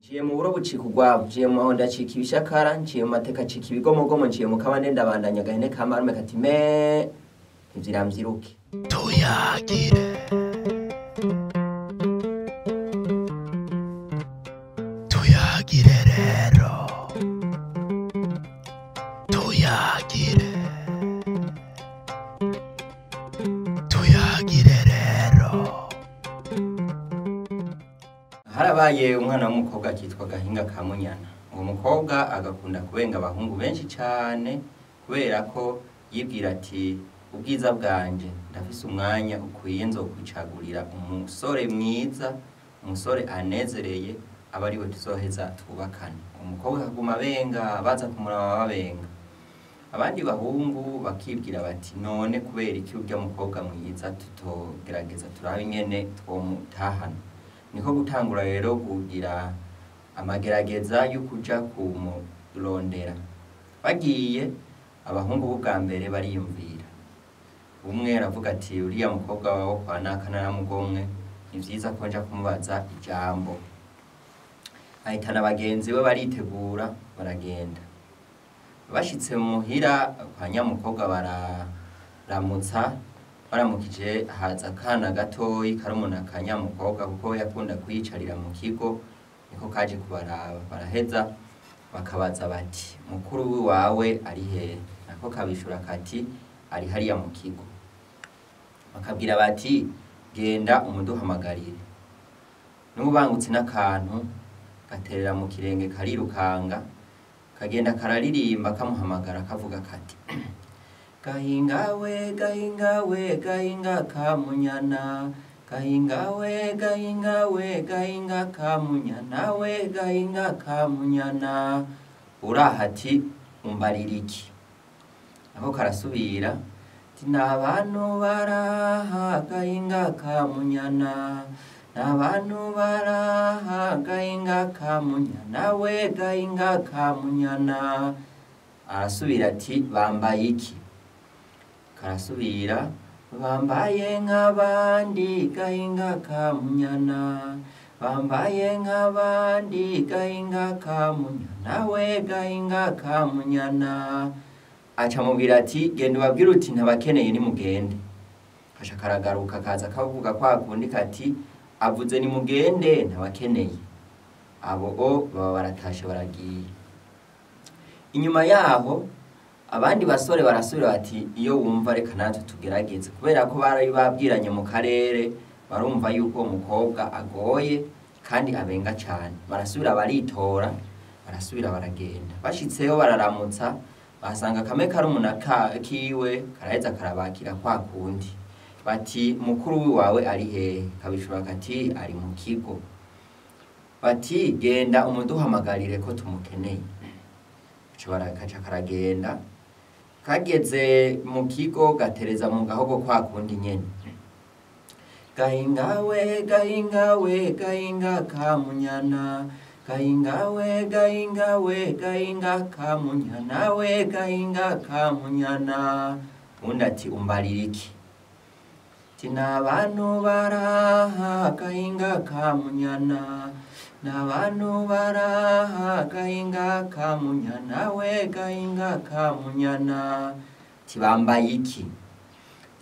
Nciye mu buro bucika urwabo, nciye mu mahondo acika ibishakara, nciye mu mateka acika ibigomogomo, nciye mu kabande ndabandanya agahene ka marume kati me ntivyiramvyiruke. Tuyagire. Tuyagire rero. Tuyagire. Tuyagire rero. Harabaye umwana w'umukobwa akitwa Gahinga ka Munyana. Uwo mukobwa agakunda kubenga abahungu benshi cane kubera ko yibwira ati ubwiza bwanje ndafise umwanya ukwiye nzokwicagurira umusore mwiza, umusore anezereye aba ariwe tuzoheza twubakane. Uwo mukobwa akaguma abenga, baza kumuraba babenga. Abandi bahungu bakibwira bati none kubera iki urya mukobwa mwiza tutogerageza turabe ingene twomutahana. Niko gutangura rero kugira amagerageza yo kuja kumurondera. Bagiye abahungu b'ubwa mbere bariyumvira. Umwe aravuga ati uriya mukobwa wawe kwa naka naramugomwe, ni vyiza ko nja kumubaza ijambo. Ahitana bagenzi be baritegura baragenda. Bashitse muhira kwa nyamukobwa bararamutsa, baramukije haza akana gatoyi karumuna ka nyamukobwa kuko yakunda kwiyicarira mu kigo, niko kaje kubaraba. Baraheza bakabaza bati mukuru wawe ari hehe? Nako kabishura kati ari hariya mu kigo. Bakabwira bati genda umuduhamagarire. N'ubangutse n'akantu gaterera mu kirenge karirukanga, kagenda kararirimba kamuhamagara kavuga kati Gahinga we, gahinga we, gahinga ka Munyana, gahinga we, gahinga we, gahinga ka Munyana we, gahinga ka Munyana. Uraha ati umbarira iki? Nako karasubira ati n'abantu baraha gahinga ka Munyana, n'abantu baraha gahinga ka Munyana we, gahinga ka Munyana. Arasubira ati bambaye iki? Karasubira bambaye nk'abandi gahinga ka Munyana, bambaye nk'abandi gahinga ka Munyana we, gahinga ka Munyana. Aca amubwira ati genda ubabwire uti ntabakeneye nimugende. Aca karagaruka kaza kavuga kwa kundi kati avuze nimugende ntabakeneye. Abo o baba baratashe baragiye. Inyuma yaho abandi basore barasubira bati iyo wumva reka natwe tugerageze, kubera ko bari babwiranye mu karere barumva yuko uwo mukobwa agoye kandi abenga cane. Barasubira baritora, barasubira baragenda. Bashitseyo bararamutsa, basanga kamwe karumuna kiwe karaheza karabakira kwa kundi. Bati mukuru wawe ari hehe? Kabishura kati ari mu kigo. Bati genda umuduhamagarire ko tumukeneye. Kaca karagenda, kageze mu kigo gatereza mu gahogo kwa kundi nyene. Gahinga we, gahinga we, gahinga ka Munyana, gahinga we, gahinga we, gahinga ka Munyana we, gahinga ka Munyana. Undi ati umbarira iki? Ati n'abantu baraha gahinga ka Munyana, n'abantu baraha gahinga ka Munyana we, gahinga ka Munyana. Ati bambaye iki?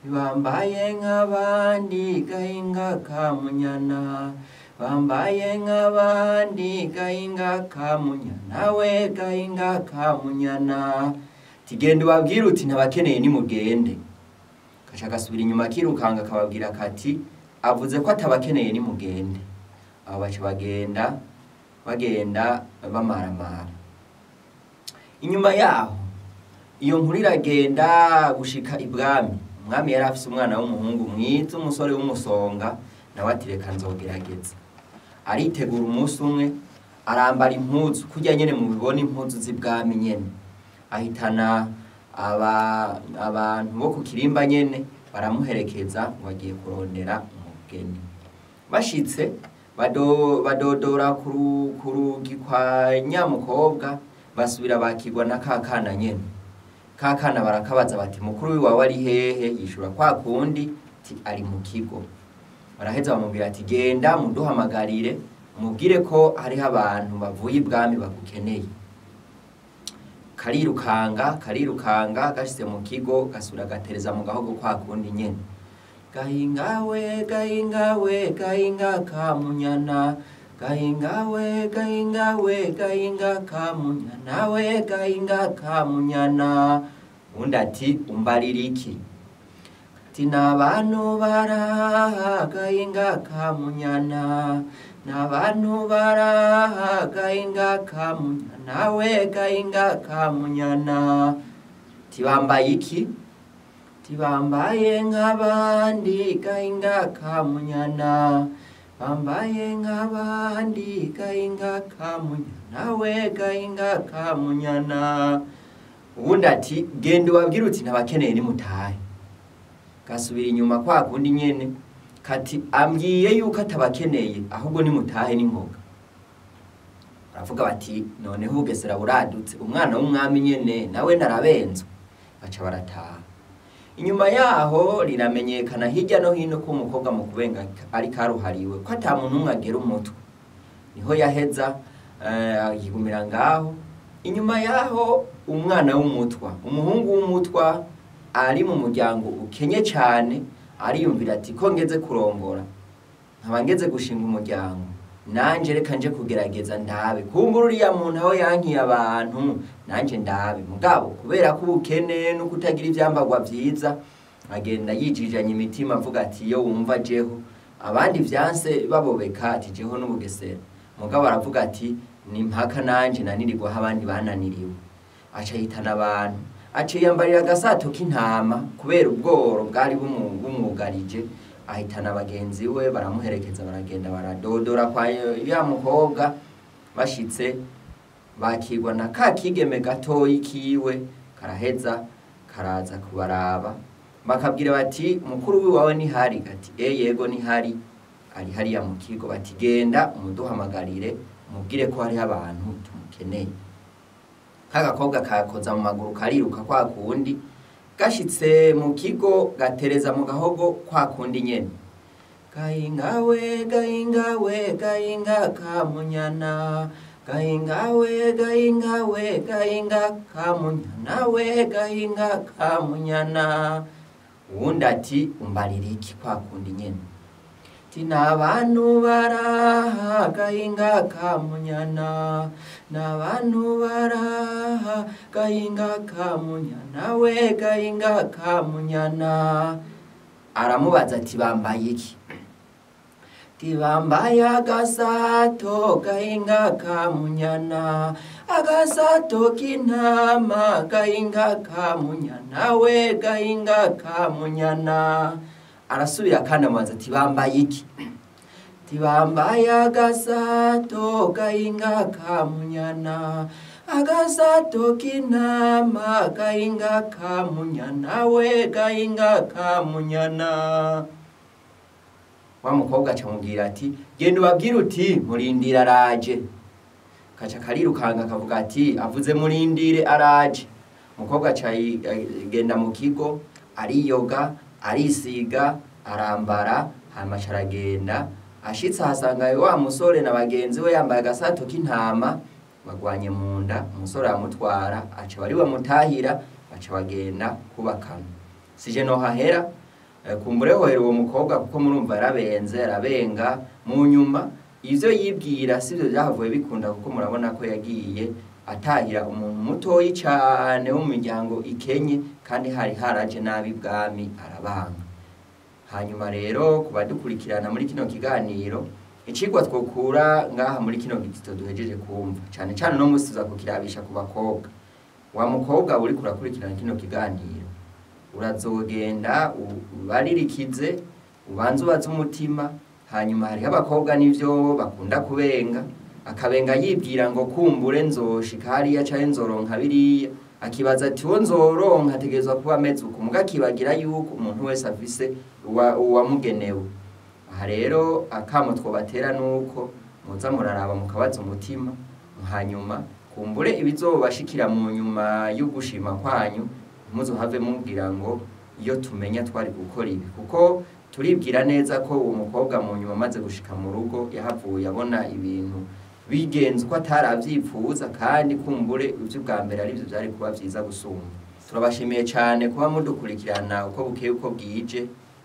Bambaye nk'abandi gahinga ka Munyana, bambaye nk'abandi gahinga ka Munyana we, gahinga ka Munyana. Ati genda ubabwire uti ntabakeneye nimugende. Kaca gasubira inyuma kirukanga kababwira kati avuze ko atabakeneye nimugende. Abo baca bagenda, bagenda bamaramara. Inyuma yaho iyo nkuru iragenda gushika ibwami. Umwami yari afise umwana w'umuhungu mwiza, umusore w'umusonga, nawe ati reka nzogerageza. Aritegura umunsi umwe, arambara impuzu, kurya nyene mubibona impuzu z'ibwami nyene. Ahitana abantu bo ku kirimba nyene baramuherekeza ngo bagiye kurondera umugeni. Bashitse badodora ku rugi kwa nyamukobwa, basubira bakirwa na ka kana nyene. Ka kana barakabaza bati mukuru wawe ari hehe? Yishura kwa kundi ati ari mu kigo. Baraheza bamubwira ati genda muduhamagarire Umubwire ko hariho abantu bavuye ibwami bagukeneye. Karirukanga karirukanga, gashitse mu kigo gasubira gatereza mu gahogo kwa kundi nyene. Gahinga we, gahinga we, gahinga kamunyana, gahinga we, gahinga we, gahinga kamunyana we, gahinga kamunyana. Undi ati umbarira iki? Ati n'abantu baraha, gahinga kamunyana, n'abantu baraha, gahinga kamunyana we, gahinga kamunyana. Ati bambaye iki? Ati bambaye nk'abandi, gahinga kamunyana, bambaye nk'abandi, gahinga kamunyana we, gahinga kamunyana. Uwundi ati genda ubabwire uti ntabakeneye nimutahe. Gasubira inyuma kwa kundi nyene, kati ambwiye yuko atabakeneye ahubwo nimutahe n'ingoga. Baravuga bati noneho ubugesera buradutse, umwana w'umwami nyene nawe narabenzwe. Baca barataha. Inyuma yaho riramenyekana hirya no hino ko umukobwa mu kubenga ari karuhariwe, ko ata muntu umwe agera umutwe. Niho yaheza yigumira ngaho. Inyuma yaho umwana w'umutwa, umuhungu w'umutwa ari mu muryango ukenye cyane, ariyumvira ati ko ngeze kurongora, nkaba ngeze gushinga umuryango, nanje reka nje kugerageza ndabe kumbura uriya muntu aho yankiye abantu, nanje ndabe. Mugabo kubera ko ubukene no kutagira ivyambagwa vyiza, agenda yijijanye imitima avuga ati iyo wumva jeho abandi vyanse babobeka, ati jeho n'ubugesera. Mugabo aravuga ati ni mpaka nanje nanirigwaho abandi bananiriwe. Aca yitana abantu, aca yiyambarira agasato k'intama kubera ubworo bwari bumwugarije. Ahitana bagenzi we baramuherekeza, baragenda baradodora kwa ya mukobwa. Bashitse bakirwa na ka kigeme gatoyi kiwe, karaheza karaza kubaraba. Bakabwira bati mukuru wiwawe nihari? Ati yego nihari, ari hariya mu kigo. Bati genda umuduhamagarire umubwire ko hariho abantu tumukeneye. Ka gakobwa kakoza mu maguru kariruka kwa kundi, gashitse mu kigo gatereza mu gahogo kwa kundi nyene. Gahinga we, gahinga we, gahinga kamunyana, gahinga we, gahinga we, gahinga kamunyana we, gahinga kamunyana. Uwundi ati umbarira iki kwa kundi nyene? Ati n'abantu baraha, gahinga kamunyana, n'abantu baraha, gahinga kamunyana we, gahinga kamunyana. Aramubaza ati bambaye iki? Ati bambaye agasato, gahinga kamunyana, agasato k'intama, gahinga kamunyana we, gahinga kamunyana. Arasubira kandi amubaza ati bambaye iki? Ati bambaye agasato, gahinga kamunyana, agasato k'intama, gahinga kamunyana we, gahinga kamunyana. Wa mukobwa aca amubwira ati genda ubabwire uti murindire araje. Kaca karirukanga akavuga ati avuze murindire araje. Umukobwa aca agenda mu kigo, ariyoga, arisiga, arambara, hanyuma aca aragenda. Ashitse ahasanga wa musore na bagenzi we yambaye agasato k'intama, bagwanye mu nda. Umusore aramutwara, aca bari bamutahira, baca bagenda kubakana. Sije no hahera kumbure hohera uwo mukobwa, kuko murumva yarabenze arabenga. Mu nyuma ivyo yibwira sivyo vyahavuye bikunda, kuko murabona ko yagiye atahira umuntu mutoyi cane wo mu miryango ikenye, kandi hari haraje nabi bwami arabanga. Hanyuma rero kubadukurikirana muri kino kiganiro, icigwa twokura ngaha muri kino gitito duhejeje kumva, cane cane no musi tuza kukirabisha ku bakobwa. Wa mukobwa uri kurakurikirana kino kiganiro, urazogenda ubaririkize, ubanze ubaze umutima. Hanyuma hariho abakobwa n'ivyo bakunda kubenga, akabenga yibwira ngo kumbure nzoshika hariya canke nzoronka biriya, akibaza ati uwo nzoronka ategerezwa kuba ameze uku, muga akibagira yuko umuntu wese afise uwamugenewe. Aha rero akamo twobatera nuko muza muraraba mukabaza umutima, hanyuma kumbure ibizobashikira mu nyuma y'ugushima kwanyu, ntimuzohave mubwira ngo iyo tumenya twari gukora ibi, kuko Turibwira neza ko uwo mukobwa mu nyuma amaze gushika mu rugo yahavuye abona ibintu bigenze uko ataravyipfuza, kandi kumbure ivy'ubwa mbere arivyo vyari kuba vyiza gusumba. Turabashimiye cane kuba mudukurikirana uko bukeye uko bwije,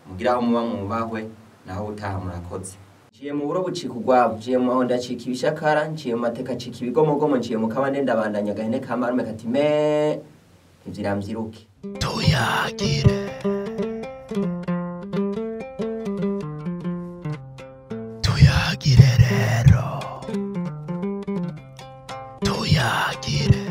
mugira aho muba mwubahwe, naho utaha murakoze. Nciye mu buro bucika urwabo, nciye mu mahondo acika ibishakara, nciye mu mateka acika ibigomogomo, nciye mu kabande ndabandanya agahene ka marume kati me ntivyiramvyiruke. Tuyagire. Tuyagire rero. Tuyagire.